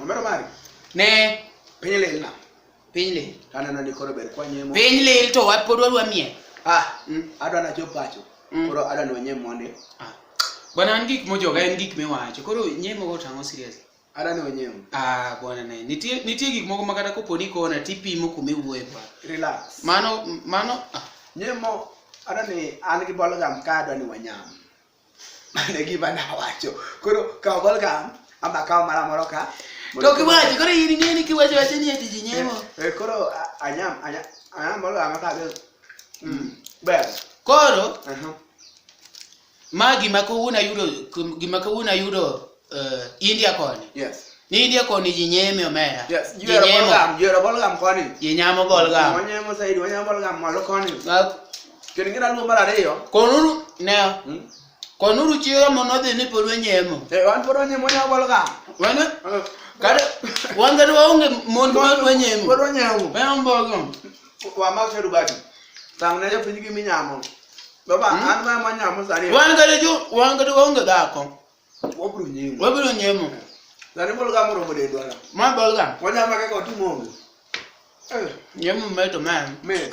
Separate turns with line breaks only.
Omero mari.
Ne.
Piny lil na.
Piny lil.
Taneno ni koro ber kwanyemo.
Piny lil to wa pod wadwa miel.
Ah, adwa nachop pacho. Koro adwa ni wanyiem mondi.
Ah. Bwana an gik mojoga en gik miwacho. Koro nyemo go tang'o serious.
Adwa ni wanyiem.
Ah, bwana ne. Nitie gik moko ma kata kopo ni kona tipimo kuma iwuoye bwana.
Relax.
Mano ah.
Nyemo adwa ni an gi bolgam ka adwa ni wanyam. Mano e gima nawacho. Koro kaw bolgam ama kaw mara moro ka.
To kiwacho koro in ing'e ni kiwacho wacho ni ati ji nyemo.
Eh, koro anyam anyam anyam bolgam ka be. Ber.
Koro
Aha.
ma gima kawuono ayudo gima kawuono ayudo India koni.
Yes.
Ni India koni ji nyeme omera.
Yes,
Ji
ji ohero
nyemo.
bolgam, ji ohero bolgam koni.
Ji nyamo bolgam.
Wanyemo saidi, wanyamo bolgam malo koni. Kendo ing'e naluo mar ariyo.
Konuru ne. Konuru chiega mondo odhi ni pod wanyemo.
Eh, wan pod wanyemo, wanyamo bolgam.
Wan kata wan kata waonge mon ma wanyemo.
Pod wanyemo.
Wanyamo bolgam.
Wamak sharubati. Tang' ne jopiny gima inyamo. Baba, an ma wanyamo sani.
Wan kata jo wan kata waonge dhako.
Wabiro nyemo.
Wabiro nyemo.
Sani bolgam oromo dendwa.
Ma bolgam.
Wanyamo kaka watimo onge.
Nyemo meto man.
Mit.